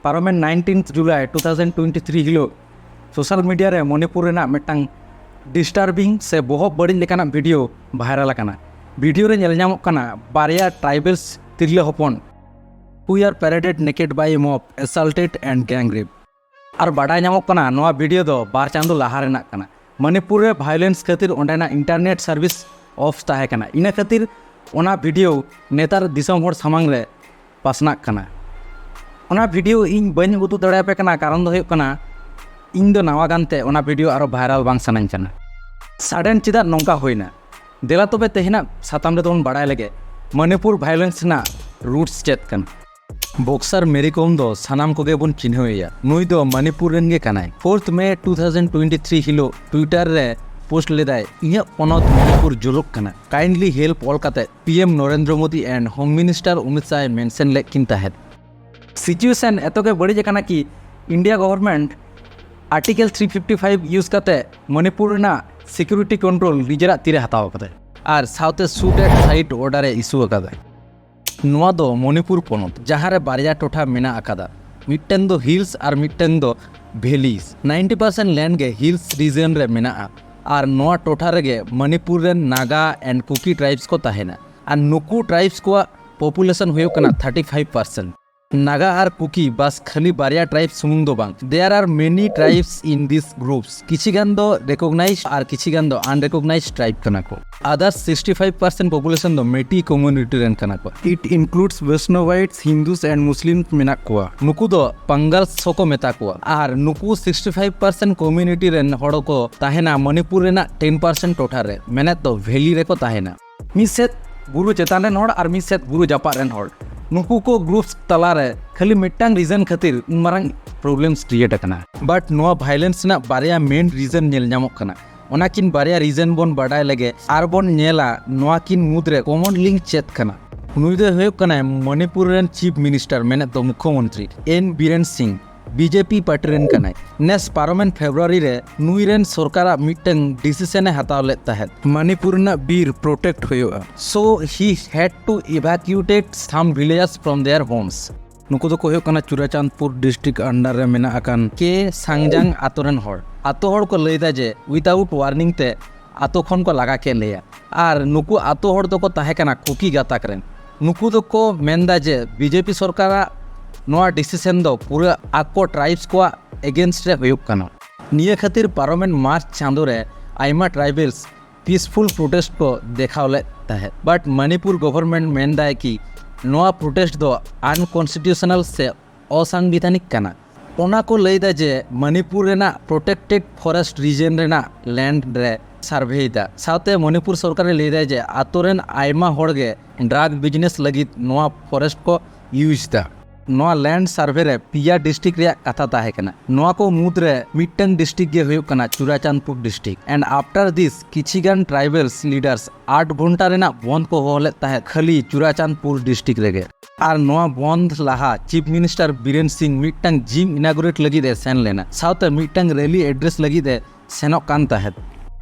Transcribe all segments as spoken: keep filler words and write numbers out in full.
ᱯᱟᱨᱚᱢᱮᱱ nineteenth July two thousand twenty three ᱦᱤᱞᱳᱜ social media ᱨᱮ ᱢᱚᱱᱤᱯᱩᱨ ᱨᱮᱱᱟᱜ ᱢᱤᱫᱴᱟᱝ ᱰᱤᱥᱴᱟᱨᱵᱤᱝ ᱥᱮ ᱵᱚᱦᱚᱜ ᱵᱟᱹᱲᱤᱡ ᱞᱮᱠᱟᱱᱟᱜ ᱵᱷᱤᱰᱤᱭᱳ ᱵᱷᱟᱭᱨᱟᱞ ᱟᱠᱟᱱᱟ᱾ ᱵᱷᱤᱰᱤᱭᱳ ᱨᱮ ᱧᱮᱞ ᱧᱟᱢᱚᱜ ᱠᱟᱱᱟ ᱵᱟᱨᱭᱟ ᱴᱨᱟᱭᱵᱮᱞᱥ ᱛᱤᱨᱞᱟᱹ ᱦᱚᱯᱚᱱ who are paraded naked by a mob, assaulted and gang rape. ᱟᱨ ᱵᱟᱰᱟᱭ ᱧᱟᱢᱚᱜ ᱠᱟᱱᱟ ᱱᱚᱣᱟ ᱵᱷᱤᱰᱤᱭᱳ ᱫᱚ ᱵᱟᱨ ᱪᱟᱸᱫᱳ ᱞᱟᱦᱟ ᱨᱮᱱᱟᱜ ᱠᱟᱱᱟ᱾ ᱢᱚᱱᱤᱯᱩᱨ ᱨᱮ ᱵᱷᱟᱭᱳᱞᱮᱱᱥ ᱠᱷᱟᱹᱛᱤᱨ ᱚᱸᱰᱮᱱᱟᱜ ᱤᱱᱴᱟᱨᱱᱮᱴ ᱥᱟᱨᱵᱷᱤᱥ ᱚᱯᱷ ᱛᱟᱦᱮᱸ ᱠᱟᱱᱟ, ᱤᱱᱟᱹ ᱠᱷᱟᱹᱛᱤᱨ ᱚᱱᱟ ᱵᱷᱤᱰᱤᱭᱳ ᱱᱮᱛᱟᱨ ᱫᱤᱥᱚᱢ ᱦᱚᱲ ᱥᱟᱢᱟᱝ ᱨᱮ ᱯᱟᱥᱱᱟᱜ ᱠᱟᱱᱟ᱾ ᱚᱱᱟ ᱵᱷᱤᱰᱤᱭᱳ ᱤᱧ ᱵᱟᱹᱧ ᱩᱫᱩᱜ ᱫᱟᱲᱮᱭᱟᱯᱮ ᱠᱟᱱᱟ, ᱠᱟᱨᱚᱱ ᱫᱚ ᱦᱩᱭᱩᱜ ᱠᱟᱱᱟ ᱤᱧ ᱫᱚ ᱱᱟᱣᱟ ᱜᱟᱱᱛᱮ ᱚᱱᱟ ᱵᱷᱤᱰᱤᱭᱳ ᱟᱨᱚ ᱵᱷᱟᱭᱨᱟᱞ ᱵᱟᱝ ᱥᱟᱱᱟᱧ ᱠᱟᱱᱟ᱾ ᱥᱟᱰᱮᱱ ᱪᱮᱫᱟᱜ ᱱᱚᱝᱠᱟ ᱦᱩᱭᱱᱟ? ᱫᱮᱞᱟ ᱛᱚᱵᱮ ᱛᱮᱦᱮᱧᱟᱜ ᱥᱟᱛᱟᱢ ᱨᱮᱫᱚ ᱵᱚᱱ ᱵᱟᱲᱟᱭ ᱞᱮᱜᱮ ᱢᱚᱱᱤᱯᱩᱨ ᱵᱷᱟᱭᱳᱞᱮᱱᱥ ᱨᱮᱱᱟᱜ ᱨᱩᱴᱥ ᱪᱮᱫ ᱠᱟᱱᱟ᱾ ᱵᱚᱠᱥᱟᱨ ᱢᱮᱨᱤ ᱠᱚᱢ ᱫᱚ ᱥᱟᱱᱟᱢ ᱠᱚᱜᱮ ᱵᱚᱱ ᱪᱤᱱᱦᱟᱹᱣ ᱮᱭᱟ᱾ ᱱᱩᱭ ᱫᱚ ᱢᱚᱱᱤᱯᱩᱨ ᱨᱮᱱ ᱜᱮ ᱠᱟᱱᱟᱭ᱾ Fourth May two thousand twenty three ᱦᱤᱞᱳᱜ ᱴᱩᱭᱤᱴᱟᱨ ᱨᱮ ᱯᱳᱥᱴ ᱞᱮᱫᱟᱭ, "ᱤᱧᱟᱹᱜ ᱯᱚᱱᱚᱛ ᱢᱚᱱᱤᱯᱩᱨ ᱡᱩᱞᱩᱜ ᱠᱟᱱᱟ, kindly help" ᱚᱞ ᱠᱟᱛᱮ P M Narendra Modi and Home Minister ᱚᱢᱤᱛ ᱥᱟᱦᱟᱭ ᱢᱮᱱᱥᱮᱱ ᱞᱮᱫ ᱠᱤᱱ ᱛᱟᱦᱮᱸᱫ᱾ ᱥᱤᱪᱩᱭᱮᱥᱚᱱ ᱮᱛᱚ ᱜᱮ ᱵᱟᱹᱲᱤᱡ ᱟᱠᱟᱱᱟ ᱠᱤ India government article three fifty five use ᱠᱟᱛᱮ ᱢᱚᱱᱤᱯᱩᱨ ᱨᱮᱱᱟᱜ ᱥᱤᱠᱩᱨᱤᱴᱤ ᱠᱚᱱᱴᱨᱳᱞ ᱱᱤᱡᱮᱨᱟᱜ ᱛᱤᱨᱮ ᱦᱟᱛᱟᱣ ᱟᱠᱟᱫᱟᱭ ᱟᱨ ᱥᱟᱶᱛᱮ ᱥᱩᱴ ᱮᱴ ᱥᱟᱭᱤᱴ ᱚᱨᱰᱟᱨ ᱮ ᱤᱥᱩ ᱟᱠᱟᱫᱟᱭ᱾ ᱱᱚᱣᱟ ᱫᱚ ᱢᱚᱱᱤᱯᱩᱨ ᱯᱚᱱᱚᱛ, ᱡᱟᱦᱟᱸ ᱨᱮ ᱵᱟᱨᱭᱟ ᱴᱚᱴᱷᱟ ᱢᱮᱱᱟᱜ ᱟᱠᱟᱫᱟ, ᱢᱤᱫᱴᱮᱱ ᱫᱚ ᱦᱤᱞᱥ ᱟᱨ ᱢᱤᱫᱴᱮᱱ ᱫᱚ ᱵᱷᱮᱞᱤᱥ᱾ Ninety percent land ᱜᱮ ᱦᱤᱞᱥ ᱨᱤᱡᱚᱱ ᱨᱮ ᱢᱮᱱᱟᱜᱼᱟ ᱟᱨ ᱱᱚᱣᱟ ᱴᱚᱴᱷᱟ ᱨᱮᱜᱮ ᱢᱚᱱᱤᱯᱩᱨ ᱨᱮᱱ ᱱᱟᱜᱟ and ᱠᱩᱠᱤ ᱴᱨᱟᱭᱤᱵᱥ ᱠᱚ ᱛᱟᱦᱮᱱᱟ ᱟᱨ ᱱᱩᱠᱩ ᱴᱨᱟᱭᱤᱵᱥ ᱠᱚᱣᱟᱜ ᱯᱚᱯᱩᱞᱮᱥᱚᱱ ᱦᱩᱭᱩᱜ ᱠᱟᱱᱟ thirty five percent᱾ ᱱᱟᱜᱟ ᱟᱨ ᱠᱩᱠᱤ ᱵᱟᱥ ᱠᱷᱟᱹᱞᱤ ᱵᱟᱨᱭᱟ ᱴᱨᱟᱭᱤᱵ ᱥᱩᱢᱩᱝ ᱫᱚ ᱵᱟᱝ, there are many tribes in these groups. ᱠᱤᱪᱷᱤ ᱜᱟᱱ ᱫᱚ ᱨᱮᱠᱚᱜᱱᱟᱭᱤᱡᱰ ᱟᱨ ᱠᱤᱪᱷᱤ ᱜᱟᱱ ᱫᱚ ᱟᱱᱨᱮᱠᱚᱜᱱᱟᱭᱤᱡᱰ ᱴᱨᱟᱭᱤᱵ ᱠᱟᱱᱟ ᱠᱚ᱾ Others sixty five percent population ᱫᱚ ᱢᱮᱴᱤ ᱠᱚᱢᱭᱩᱱᱤᱴᱤ ᱨᱮᱱ ᱠᱟᱱᱟ ᱠᱚ᱾ It includes Vaishnavites, Hindus and Muslims ᱢᱮᱱᱟᱜ ᱠᱚᱣᱟ᱾ ᱱᱩᱠᱩ ᱫᱚ ᱯᱟᱝᱜᱟᱞᱥ ᱦᱚᱸᱠᱚ ᱢᱮᱛᱟ ᱠᱚᱣᱟ ᱟᱨ ᱱᱩᱠᱩ sixty five percent ᱠᱚᱢᱭᱩᱱᱤᱴᱤ ᱨᱮᱱ ᱦᱚᱲ ᱠᱚ ᱛᱟᱦᱮᱱᱟ ᱢᱚᱱᱤᱯᱩᱨ ᱨᱮᱱᱟᱜ ten percent ᱴᱚᱴᱷᱟ ᱨᱮ, ᱢᱮᱱᱮᱫ ᱫᱚ ᱵᱷᱮᱞᱤ ᱨᱮᱠᱚ ᱛᱟᱦᱮᱱᱟ᱾ ᱢᱤᱫ ᱥᱮᱫ ᱵᱩᱨᱩ ᱪᱮᱛᱟᱱ ᱨᱮᱱ ᱦᱚᱲ ᱟᱨ ᱢᱤᱫ ᱥᱮᱫ ᱵᱩᱨᱩ ᱡᱟᱯᱟᱜ ᱨᱮᱱ ᱦᱚᱲ, ᱱᱩᱠᱩ ᱠᱚ ᱜᱨᱩᱯᱥ ᱛᱟᱞᱟᱨᱮ ᱠᱷᱟᱹᱞᱤ ᱢᱤᱫᱴᱟᱝ ᱨᱤᱡᱚᱱ ᱠᱷᱟᱹᱛᱤᱨ ᱩᱱ ᱢᱟᱨᱟᱝ ᱯᱨᱚᱵᱞᱮᱢᱥ ᱠᱨᱤᱭᱮᱴ ᱟᱠᱟᱱᱟ᱾ ᱵᱟᱴ ᱱᱚᱣᱟ ᱵᱷᱟᱭᱞᱮᱱᱥ ᱨᱮᱱᱟᱜ ᱵᱟᱨᱭᱟ ᱢᱮᱱ ᱨᱤᱡᱚᱱ ᱧᱮᱞ ᱧᱟᱢᱚᱜ ᱠᱟᱱᱟ᱾ ᱚᱱᱟᱠᱤᱱ ᱵᱟᱨᱭᱟ ᱨᱤᱡᱚᱱ ᱵᱚᱱ ᱵᱟᱰᱟᱭ ᱞᱮᱜᱮ ᱟᱨ ᱵᱚᱱ ᱧᱮᱞᱟ ᱱᱚᱣᱟ ᱠᱤᱱ ᱢᱩᱫᱽᱨᱮ ᱠᱚᱢᱚᱱ ᱞᱤᱝᱠ ᱪᱮᱫ ᱠᱟᱱᱟ᱾ ᱱᱩᱭ ᱫᱚᱭ ᱦᱩᱭᱩᱜ ᱠᱟᱱᱟᱭ ᱢᱚᱱᱤᱯᱩᱨ ᱨᱮᱱ ᱪᱤᱯ ᱢᱤᱱᱤᱥᱴᱟᱨ, ᱢᱮᱱᱮᱫ ᱫᱚ ᱢᱩᱠᱷᱭᱚᱢᱚᱱᱛᱨᱤ ᱮᱱ ᱵᱤᱨᱮᱱ ᱥᱤᱝ, ᱵᱤᱡᱮᱯᱤ ᱯᱟᱨᱴᱤ ᱨᱮᱱ ᱠᱟᱱᱟᱭ᱾ ᱱᱮᱥ ᱯᱟᱨᱚᱢᱮᱱ ᱯᱷᱮᱵᱽᱨᱩᱣᱟᱨᱤ ᱨᱮ ᱱᱩᱭ ᱨᱮᱱ ᱥᱚᱨᱠᱟᱨᱟᱜ ᱢᱤᱫᱴᱟᱝ ᱰᱤᱥᱤᱥᱚᱱ ᱮ ᱦᱟᱛᱟᱣ ᱞᱮᱫ ᱛᱟᱦᱮᱸᱫ, ᱢᱚᱱᱤᱯᱩᱨ ᱨᱮᱱᱟᱜ ᱵᱤᱨ ᱯᱨᱚᱴᱮᱠᱴ ᱦᱩᱭᱩᱜᱼᱟ᱾ So he had to evacuate some villages from their homes. ᱱᱩᱠᱩ ᱫᱚᱠᱚ ᱦᱩᱭᱩᱜ ᱠᱟᱱᱟ ᱪᱩᱨᱟᱪᱟᱸᱫᱽᱯᱩᱨ district under ᱨᱮ ᱢᱮᱱᱟᱜ ᱟᱠᱟᱱ ᱠᱮ ᱥᱟᱝᱡᱟᱝ ᱟᱛᱳ ᱨᱮᱱ ᱦᱚᱲ᱾ ᱟᱛᱳ ᱦᱚᱲ ᱠᱚ ᱞᱟᱹᱭᱫᱟ ᱡᱮ without warning ᱛᱮ ᱟᱛᱳ ᱠᱷᱚᱱ ᱠᱚ ᱞᱟᱜᱟ ᱠᱮᱫ ᱞᱮᱭᱟ᱾ ᱟᱨ ᱱᱩᱠᱩ ᱟᱛᱳ ᱦᱚᱲ ᱫᱚᱠᱚ ᱛᱟᱦᱮᱸ ᱠᱟᱱᱟ ᱠᱩᱠᱤ ᱜᱟᱛᱟᱠ ᱨᱮᱱ᱾ ᱱᱩᱠᱩ ᱫᱚᱠᱚ ᱢᱮᱱᱫᱟ ᱡᱮ ᱵᱤᱡᱮᱯᱤ ᱥᱚᱨᱠᱟᱨᱟᱜ ᱱᱚᱣᱟ decision ᱫᱚ ᱯᱩᱨᱟᱹ ᱟᱠᱚ tribes ᱠᱚᱣᱟᱜ against ᱨᱮ ᱦᱩᱭᱩᱜ ᱠᱟᱱᱟ᱾ ᱱᱤᱭᱟᱹ ᱠᱷᱟᱹᱛᱤᱨ ᱯᱟᱨᱚᱢᱮᱱ ᱢᱟᱨᱪ ᱪᱟᱸᱫᱳ ᱨᱮ ᱟᱭᱢᱟ tribals peaceful protest ᱠᱚ ᱫᱮᱠᱷᱟᱣ ᱞᱮᱫ ᱛᱟᱦᱮᱸᱫ, but ᱢᱚᱱᱤᱯᱩᱨ government ᱢᱮᱱᱫᱟᱭ ᱠᱤ ᱱᱚᱣᱟ protest ᱫᱚ unconstitutional ᱥᱮ ᱚᱥᱟᱝᱵᱤᱫᱷᱟᱱᱤᱠ ᱠᱟᱱᱟ᱾ ᱚᱱᱟ ᱠᱚ ᱞᱟᱹᱭᱫᱟ ᱡᱮ ᱢᱚᱱᱤᱯᱩᱨ ᱨᱮᱱᱟᱜ protected forest region ᱨᱮᱱᱟᱜ land ᱨᱮ survey ᱮᱫᱟ᱾ ᱥᱟᱶᱛᱮ ᱢᱚᱱᱤᱯᱩᱨ ᱥᱚᱨᱠᱟᱨᱮ ᱞᱟᱹᱭᱫᱟ ᱡᱮ ᱟᱛᱳ ᱨᱮᱱ ᱟᱭᱢᱟ ᱦᱚᱲ ᱜᱮ drug business ᱞᱟᱹᱜᱤᱫ ᱱᱚᱣᱟ forest ᱠᱚ use ᱮᱫᱟ᱾ ᱱᱚᱣᱟ land survey ᱨᱮ ᱯᱮᱭᱟ district ᱨᱮᱭᱟᱜ ᱠᱟᱛᱷᱟ ᱛᱟᱦᱮᱸ ᱠᱟᱱᱟ᱾ ᱱᱚᱣᱟ ᱠᱚ ᱢᱩᱫᱽᱨᱮ ᱢᱤᱫᱴᱟᱝ district ᱜᱮ ᱦᱩᱭᱩᱜ ᱠᱟᱱᱟ ᱪᱩᱨᱟᱪᱟᱸᱫᱽᱯᱩᱨ district, and after this ᱠᱤᱪᱷᱤ ᱜᱟᱱ tribals leaders ᱟᱴ ᱜᱷᱚᱱᱴᱟ ᱨᱮᱱᱟᱜ ᱵᱚᱱᱫᱷ ᱠᱚ ᱦᱚᱦᱚ ᱞᱮᱫ ᱛᱟᱦᱮᱸᱫ ᱠᱷᱟᱹᱞᱤ ᱪᱩᱨᱟᱪᱟᱸᱫᱽᱯᱩᱨ district ᱨᱮᱜᱮ᱾ ᱟᱨ ᱱᱚᱣᱟ ᱵᱚᱱᱫᱷ ᱞᱟᱦᱟ Chief Minister ᱵᱤᱨᱮᱱ ᱥᱤᱝ ᱢᱤᱫᱴᱟᱝ gym inaugurate ᱞᱟᱹᱜᱤᱫ ᱮ ᱥᱮᱱ ᱞᱮᱱᱟ, ᱥᱟᱶᱛᱮ ᱢᱤᱫᱴᱟᱝ rally address ᱞᱟᱹᱜᱤᱫ ᱮ ᱥᱮᱱᱚᱜ ᱠᱟᱱ ᱛᱟᱦᱮᱸᱫ᱾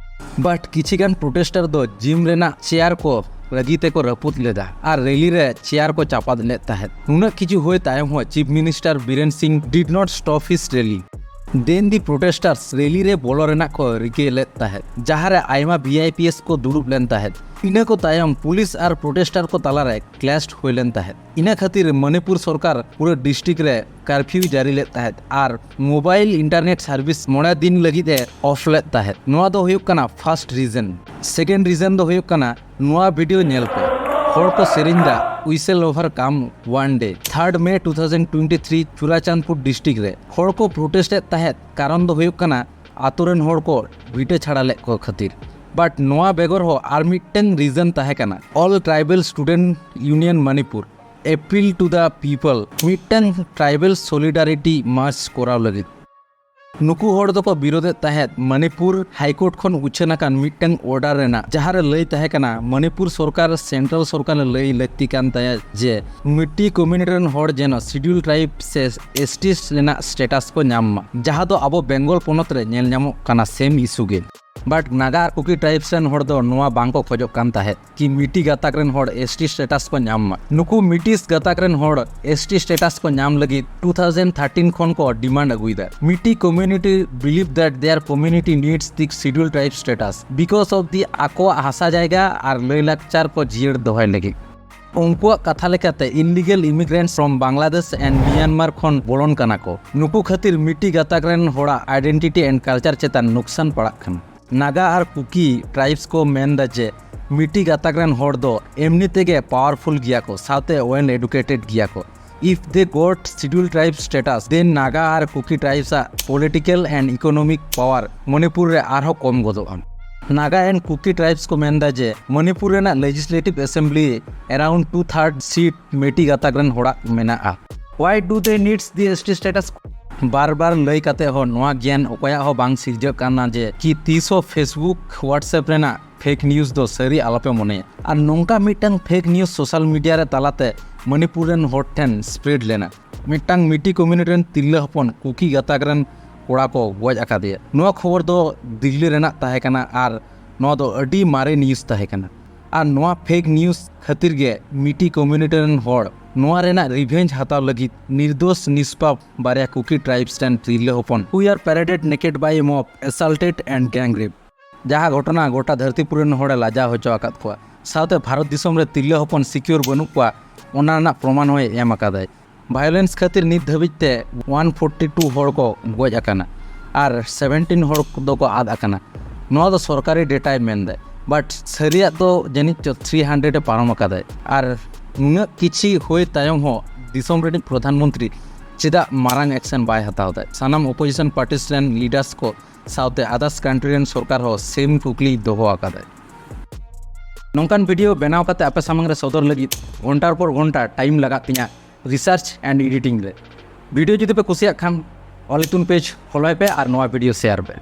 But ᱠᱤᱪᱷᱤ ᱜᱟᱱ protester ᱫᱚ gym ᱨᱮᱱᱟᱜ chair ᱠᱚ ᱨᱟᱹᱜᱤ ᱛᱮᱠᱚ ᱨᱟᱹᱯᱩᱫ ᱞᱮᱫᱟ ᱟᱨ rally ᱨᱮ chair ᱠᱚ ᱪᱟᱯᱟᱫ ᱞᱮᱫ ᱛᱟᱦᱮᱸᱫ᱾ ᱱᱩᱱᱟᱹᱜ ᱠᱤᱪᱷᱩ ᱦᱩᱭ ᱛᱟᱭᱚᱢ ᱦᱚᱸ Chief Minister Biren Singh did not stop his rally. Then the protesters rally ᱨᱮ ᱵᱚᱞᱚ ᱨᱮᱱᱟᱜ ᱠᱚ ᱨᱤᱠᱟᱹ ᱞᱮᱫ ᱛᱟᱦᱮᱸᱫ, ᱡᱟᱦᱟᱸ ᱨᱮ ᱟᱭᱢᱟ V I Ps ᱠᱚ ᱫᱩᱲᱩᱵ ᱞᱮᱱ ᱛᱟᱦᱮᱸᱫ᱾ ᱤᱱᱟᱹ ᱠᱚ ᱛᱟᱭᱚᱢ ᱯᱩᱞᱤᱥ ᱟᱨ protester ᱠᱚ ᱛᱟᱞᱟᱨᱮ clash ᱦᱩᱭ ᱞᱮᱱ ᱛᱟᱦᱮᱸᱫ᱾ ᱤᱱᱟᱹ ᱠᱷᱟᱹᱛᱤᱨ ᱢᱚᱱᱤᱯᱩᱨ ᱥᱚᱨᱠᱟᱨ ᱯᱩᱨᱟᱹ district ᱨᱮ curfew ᱡᱟᱹᱨᱤ ᱞᱮᱫ ᱛᱟᱦᱮᱸᱫ ᱟᱨ mobile internet service ᱢᱚᱬᱮ ᱫᱤᱱ ᱞᱟᱹᱜᱤᱫ ᱮ off ᱞᱮᱫ ᱛᱟᱦᱮᱸᱫ᱾ ᱱᱚᱣᱟ ᱫᱚ ᱦᱩᱭᱩᱜ ᱠᱟᱱᱟ first reason᱾ Second reason ᱫᱚ ᱦᱩᱭᱩᱜ ᱠᱟᱱᱟ ᱱᱚᱣᱟ video ᱧᱮᱞ ᱯᱮ, ᱦᱚᱲ ᱠᱚ ᱥᱮᱨᱮᱧ ᱫᱟ "We shall overcome one day". Third May two thousand twenty three ᱪᱩᱨᱟᱪᱟᱸᱫᱽᱯᱩᱨ district ᱨᱮ ᱦᱚᱲ ᱠᱚ protest ᱮᱫ ᱛᱟᱦᱮᱸᱫ, ᱠᱟᱨᱚᱱ ᱫᱚ ᱦᱩᱭᱩᱜ ᱠᱟᱱᱟ ᱟᱛᱳ ᱨᱮᱱ ᱦᱚᱲ ᱠᱚ ᱵᱷᱤᱴᱟᱹ ᱪᱷᱟᱲᱟ ᱞᱮᱫ ᱠᱚ ᱠᱷᱟᱹᱛᱤᱨ᱾ But ᱱᱚᱣᱟ ᱵᱮᱜᱚᱨ ᱦᱚᱸ ᱟᱨ ᱢᱤᱫᱴᱟᱝ reason ᱛᱟᱦᱮᱸ ᱠᱟᱱᱟ, All Tribal Student Union Manipur appeal to the people, ᱢᱤᱫᱴᱟᱝ tribal solidarity march ᱠᱚᱨᱟᱣ ᱞᱟᱹᱜᱤᱫ᱾ ᱱᱩᱠᱩ ᱦᱚᱲ ᱫᱚᱠᱚ ᱵᱤᱨᱳᱫᱮᱫ ᱛᱟᱦᱮᱸᱫ ᱢᱚᱱᱤᱯᱩᱨ High Court ᱠᱷᱚᱱ ᱩᱪᱷᱟᱹᱱ ᱟᱠᱟᱱ ᱢᱤᱫᱴᱟᱝ order ᱨᱮᱱᱟᱜ, ᱡᱟᱦᱟᱸ ᱨᱮ ᱞᱟᱹᱭ ᱛᱟᱦᱮᱸ ᱠᱟᱱᱟ ᱢᱚᱱᱤᱯᱩᱨ ᱥᱚᱨᱠᱟᱨ central ᱥᱚᱨᱠᱟᱨ ᱞᱟᱹᱭ ᱞᱟᱹᱠᱛᱤ ᱠᱟᱱ ᱛᱟᱭᱟ ᱡᱮ ᱢᱤᱴᱤ community ᱨᱮᱱ ᱦᱚᱲ ᱡᱮᱱᱚ Scheduled Tribe ᱥᱮ S T ᱨᱮᱱᱟᱜ status ᱠᱚ ᱧᱟᱢ ᱢᱟ, ᱡᱟᱦᱟᱸ ᱫᱚ ᱟᱵᱚ ᱵᱮᱝᱜᱚᱞ ᱯᱚᱱᱚᱛ ᱨᱮ ᱧᱮᱞ ᱧᱟᱢᱚᱜ ᱠᱟᱱᱟ same issue ᱜᱮ᱾ But Naga R cookie tribes ᱨᱮᱱ ᱦᱚᱲ ᱫᱚ ᱱᱚᱣᱟ ᱵᱟᱝ ᱠᱚ ᱠᱷᱚᱡᱚᱜ ᱠᱟᱱ ᱛᱟᱦᱮᱸᱫ ᱠᱤ ᱢᱤᱴᱤ ᱜᱟᱛᱟᱠ ᱨᱮᱱ ᱦᱚᱲ S T status ᱠᱚ ᱧᱟᱢ ᱢᱟ᱾ ᱱᱩᱠᱩ ᱢᱤᱴᱤᱥ ᱜᱟᱛᱟᱠ ᱨᱮᱱ ᱦᱚᱲ S T status ᱠᱚ ᱧᱟᱢ ᱞᱟᱹᱜᱤᱫ two thousand thirteen ᱠᱷᱚᱱ ᱠᱚ demand ᱟᱹᱜᱩᱭᱮᱫᱟ᱾ ᱢᱤᱴᱤ community believe that their community needs the scheduled tribe status because of the ᱟᱠᱚᱣᱟᱜ ᱦᱟᱥᱟ ᱡᱟᱭᱜᱟ ᱟᱨ ᱞᱟᱹᱭ ᱞᱟᱠᱪᱟᱨ ᱠᱚ ᱡᱤᱭᱟᱹᱲ ᱫᱚᱦᱚᱭ ᱞᱟᱹᱜᱤᱫ᱾ ᱩᱱᱠᱩᱣᱟᱜ ᱠᱟᱛᱷᱟ ᱞᱮᱠᱟᱛᱮ, illegal immigrants from Bangladesh and Myanmar ᱠᱷᱚᱱ ᱵᱚᱞᱚᱱ ᱠᱟᱱᱟ ᱠᱚ᱾ ᱱᱩᱠᱩ ᱠᱷᱟᱹᱛᱤᱨ ᱢᱤᱴᱤ ᱜᱟᱛᱟᱠ ᱨᱮᱱ ᱦᱚᱲᱟᱜ identity and culture ᱪᱮᱛᱟᱱ ᱱᱩᱠᱥᱟᱱ ᱯᱟᱲᱟᱜ ᱠᱟᱱᱟ᱾ ᱱᱟᱜᱟ ᱟᱨ ᱠᱩᱠᱤ tribes ᱠᱚ ᱢᱮᱱ ᱫᱟ ᱡᱮ ᱢᱤᱴᱤ ᱜᱟᱛᱟᱠ ᱨᱮᱱ ᱦᱚᱲ ᱫᱚ ᱮᱢᱱᱤ ᱛᱮᱜᱮ powerful ᱜᱮᱭᱟ ᱠᱚ, ᱥᱟᱶᱛᱮ well educated ᱜᱮᱭᱟ ᱠᱚ᱾ If they got scheduled tribe status, then Naga R cookie tribes ᱟᱜ political and economic power Manipur ᱨᱮ ᱟᱨᱦᱚᱸ ᱠᱚᱢ ᱜᱚᱫᱚᱜᱼᱟ᱾ ᱱᱟᱜᱟ and ᱠᱩᱠᱤ tribes ᱠᱚ ᱢᱮᱱ ᱫᱟ ᱡᱮ ᱢᱚᱱᱤᱯᱩᱨ ᱨᱮᱱᱟᱜ legislative assembly around two third seat ᱢᱤᱴᱤ ᱜᱟᱛᱟᱠ ᱨᱮᱱ ᱦᱚᱲᱟᱜ ᱢᱮᱱᱟᱜᱼᱟ᱾ Why do they needs the S T status? ᱵᱟᱨ ᱵᱟᱨ ᱞᱟᱹᱭ ᱠᱟᱛᱮ ᱦᱚᱸ ᱱᱚᱣᱟ ᱜᱮᱭᱟᱱ ᱚᱠᱚᱭᱟᱜ ᱦᱚᱸ ᱵᱟᱝ ᱥᱤᱨᱡᱟᱹᱜ ᱠᱟᱱᱟ ᱡᱮ ᱠᱤ ᱛᱤᱥ ᱦᱚᱸ Facebook, WhatsApp ᱨᱮᱱᱟᱜ fake news ᱫᱚ ᱥᱟᱹᱨᱤ ᱟᱞᱚᱯᱮ ᱢᱚᱱᱮᱭᱟ᱾ ᱟᱨ ᱱᱚᱝᱠᱟ ᱢᱤᱫᱴᱟᱝ fake news social media ᱨᱮ ᱛᱟᱞᱟᱛᱮ ᱢᱚᱱᱤᱯᱩᱨ ᱨᱮᱱ ᱦᱚᱲ ᱴᱷᱮᱱ spread ᱞᱮᱱᱟ᱾ ᱢᱤᱫᱴᱟᱝ ᱢᱤᱴᱤ community ᱨᱮᱱ ᱛᱤᱨᱞᱟᱹ ᱦᱚᱯᱚᱱ ᱠᱩᱠᱤ ᱜᱟᱛᱟᱠ ᱨᱮᱱ ᱠᱚᱲᱟ ᱠᱚ ᱜᱚᱡ ᱟᱠᱟᱫᱮᱭᱟ᱾ ᱱᱚᱣᱟ ᱠᱷᱚᱵᱚᱨ ᱫᱚ ᱫᱤᱞᱞᱤ ᱨᱮᱱᱟᱜ ᱛᱟᱦᱮᱸ ᱠᱟᱱᱟ ᱟᱨ ᱱᱚᱣᱟ ᱫᱚ ᱟᱹᱰᱤ ᱢᱟᱨᱮ news ᱛᱟᱦᱮᱸ ᱠᱟᱱᱟ᱾ ᱟᱨ ᱱᱚᱣᱟ fake news ᱠᱷᱟᱹᱛᱤᱨ ᱜᱮ ᱢᱤᱴᱤ community ᱨᱮᱱ ᱦᱚᱲ ᱱᱚᱣᱟ ᱨᱮᱱᱟᱜ revenge ᱦᱟᱛᱟᱣ ᱞᱟᱹᱜᱤᱫ ᱱᱤᱨᱫᱳᱥ ᱱᱤᱥᱯᱟᱯ ᱵᱟᱨᱭᱟ ᱠᱩᱠᱤ tribes ᱨᱮᱱ ᱛᱤᱨᱞᱟᱹ ᱦᱚᱯᱚᱱ who are paraded naked by a mob, assaulted and gang rape, ᱡᱟᱦᱟᱸ ᱜᱷᱚᱴᱚᱱᱟ ᱜᱚᱴᱟ ᱫᱷᱟᱹᱨᱛᱤᱯᱩᱨᱤ ᱨᱮᱱ ᱦᱚᱲᱮ ᱞᱟᱡᱟᱣ ᱦᱚᱪᱚ ᱟᱠᱟᱫ ᱠᱚᱣᱟ, ᱥᱟᱶᱛᱮ ᱵᱷᱟᱨᱚᱛ ᱫᱤᱥᱚᱢ ᱨᱮ ᱛᱤᱨᱞᱟᱹ ᱦᱚᱯᱚᱱ secure ᱵᱟᱹᱱᱩᱜ ᱠᱚᱣᱟ, ᱚᱱᱟ ᱨᱮᱱᱟᱜ ᱯᱨᱚᱢᱟᱱ ᱦᱚᱸᱭ ᱮᱢ ᱟᱠᱟᱫᱟᱭ᱾ Violence ᱠᱷᱟᱹᱛᱤᱨ ᱱᱤᱛ ᱫᱷᱟᱹᱵᱤᱡ ᱛᱮ one forty two ᱦᱚᱲ ᱠᱚ ᱜᱚᱡ ᱟᱠᱟᱱᱟ ᱟᱨ seventeen ᱦᱚᱲ ᱫᱚᱠᱚ ᱟᱫ ᱟᱠᱟᱱᱟ᱾ ᱱᱚᱣᱟ ᱫᱚ ᱥᱚᱨᱠᱟᱨᱤ dataᱭ ᱢᱮᱱᱫᱟᱭ, but ᱥᱟᱹᱨᱤᱭᱟᱜ ᱫᱚ ᱡᱟᱹᱱᱤᱡ ᱪᱚ three hundred ᱮ ᱯᱟᱨᱚᱢ ᱟᱠᱟᱫᱟᱭ᱾ ᱟᱨ ᱱᱩᱱᱟᱹᱜ ᱠᱤᱪᱷᱤ ᱦᱩᱭ ᱛᱟᱭᱚᱢ ᱦᱚᱸ ᱫᱤᱥᱚᱢ ᱨᱤᱱᱤᱡ ᱯᱨᱚᱫᱷᱟᱱ ᱢᱚᱱᱛᱨᱤ ᱪᱮᱫᱟᱜ ᱢᱟᱨᱟᱝ action ᱵᱟᱭ ᱦᱟᱛᱟᱣ ᱫᱟᱭ? ᱥᱟᱱᱟᱢ opposition parties ᱨᱮᱱ leaders ᱠᱚ ᱥᱟᱶᱛᱮ others country ᱨᱮᱱ ᱥᱚᱨᱠᱟᱨ ᱦᱚᱸ same ᱠᱩᱠᱞᱤᱭ ᱫᱚᱦᱚ ᱟᱠᱟᱫᱟᱭ᱾ ᱱᱚᱝᱠᱟᱱ video ᱵᱮᱱᱟᱣ ᱠᱟᱛᱮ ᱟᱯᱮ ᱥᱟᱢᱟᱝ ᱨᱮ ᱥᱚᱫᱚᱨ ᱞᱟᱹᱜᱤᱫ ᱜᱷᱚᱱᱴᱟᱨ ᱯᱚᱨ ᱜᱷᱚᱱᱴᱟ time ᱞᱟᱜᱟᱜ ᱛᱤᱧᱟ research and editing ᱨᱮ᱾ Video ᱡᱩᱫᱤ ᱯᱮ ᱠᱩᱥᱤᱭᱟᱜ ᱠᱷᱟᱱ ᱚᱞ ᱤᱛᱩᱱ page followᱭ ᱯᱮ ᱟᱨ ᱱᱚᱣᱟ video share ᱯᱮ᱾